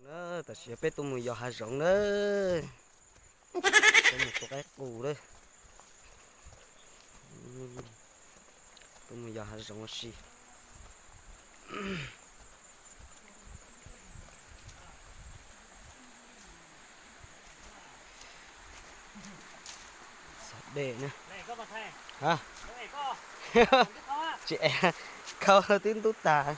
Na, tam sim peb tuaj mus yos hav zoov na. Tuaj mus tua qaib qus na. Tuaj mus yos hav zoov ua si. Txog dej na. Tsis es, khau twb ntub tas.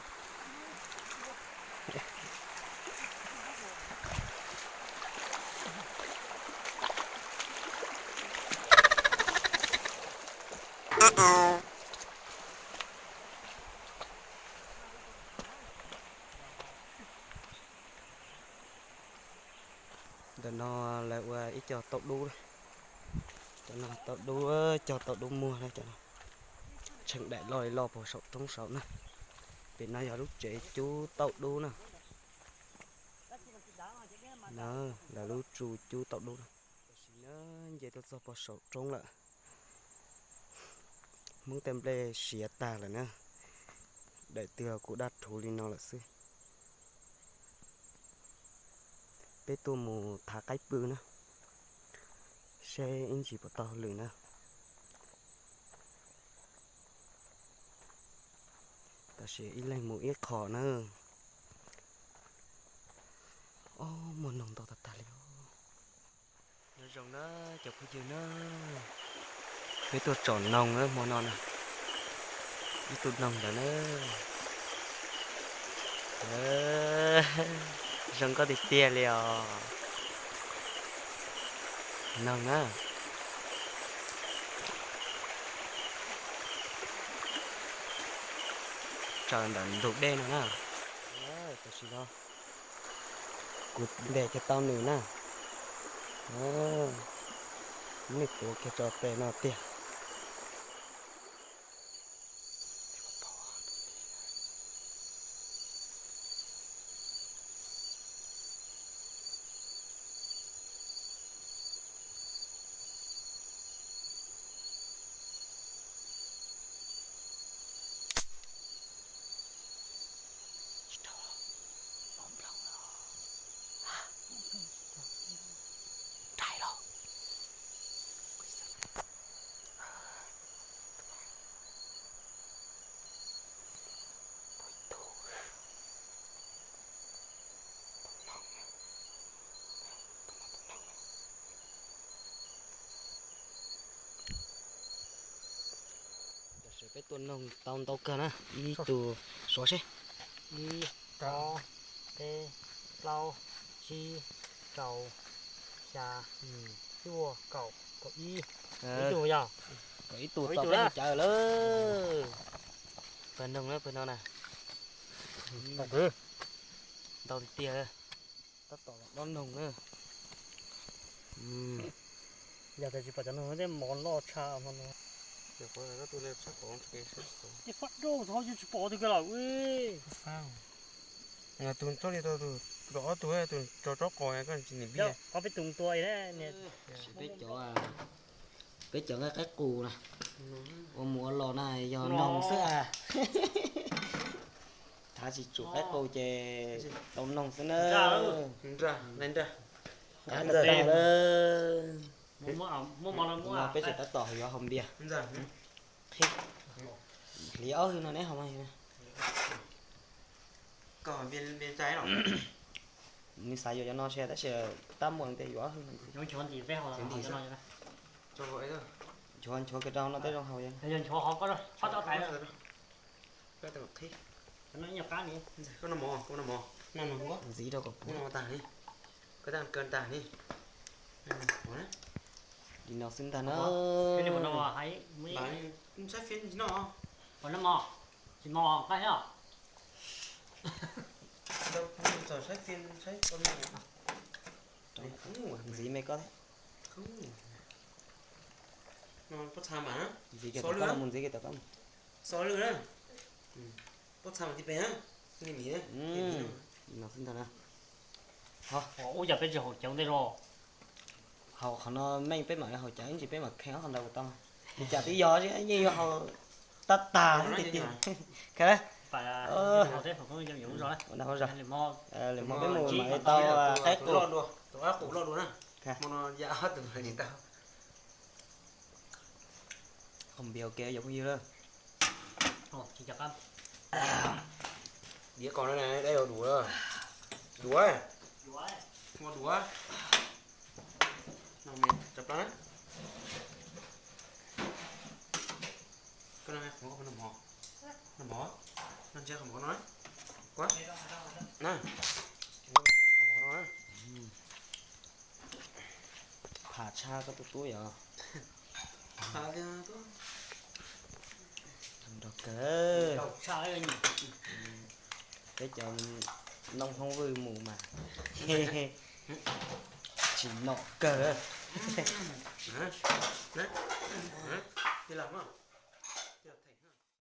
Ntawm no lawv ua ib co tauj dub. Cov no tauj dub, cog tauj dub muag na cov no. Tsheej daim loj li loj puag saum roob saud na. Pem no yog lub tsev cub tauj dub na. Na, lawv lub tsu cub tauj dub na. Tam sim no nce tuaj txog puag saum roob lawm. Hmoob tej nplej siav tag lawm na. Daim twg los kuj daj rhuv li no lawm xwb. Peb tuaj mus thav qaib pw na, seb ib ntsis puas tau hauj lwm na. Tam sim ib leeg mus ib qho na. Ob, muaj noog ntau tag tag li os. Nyob zoo na cov phooj ywg na, peb tuaj tsom noog na hmo no na. Ib tug noog ntawd na. Zoo nkauj tiag tiag li os. Noog na. Tsaws ntawm ntug dej no na. Tam sim no kuv ntes kiag tau nws na. Nws tuav kiag tso tes no tiag. Tam sim peb tua noog tau ntau kawg na, ib tug suav seb. Ib, ob, peb, plaub, tsib, rau, xya, cuaj, kaum, kaum ib. Ib tug yog kaum ib tug tau peb tug cawv lawm. Pawg noog na, pawg no na. Ntau tiag tiag. Tab tom los dob noog na. Yog tias tsis pom cov noog no tej mov loj tshaj no. Tej fab rau tod yus tsis pom twg kawg lawm. Tus txoj li tau tus, tus ob tug tus tso tsob qos koj tsis niam npiaj. Peb cov, peb cov nqaij qaib qus na, ua mus ua los na yog noog xwb a. Thav tsis tsum qaib qus ces tau noog xwb na. Qaib ntag. Peb tseem tab tom yuav haus npias. Hliv ob hwj no neb haus mas. Nws xav yuav cov no xwb tab sis tab muaj tias yuav ob hwj no. Nchuav nchuav kiag rau no tej zoo haus. Ntxiv rau kom puv. Li no xwb ntag na. Ntxiv me koj thiab. Ntxiv kiag tom koj mus, ntxiv kiag tom koj mus. Li no xwb ntag na. Ub, yog peb tsis haus cawv ntej los? Haus qhov no meej peb mam li haus cawv, ib ntsis peb mam kheej ob qhov ntawd kom tau. Cas twb yog yeej yuav haus tab tag tiag tiag. Ua naj hauv zos, lwm hmo peb mus mam li tau qaib qus. Không biết ok, giống như là. Diav ko no dab yuav duav, duav, ua duav, no me cov plaub na. Koj no qhov no mov, no mov, no ntsia qhov mov no, kuv na, qhov mov no na. Pham tshaj koj tus tub yog. Nrog kawg. Peb cov nooj hoob vwj mus mas tsis nom kawg.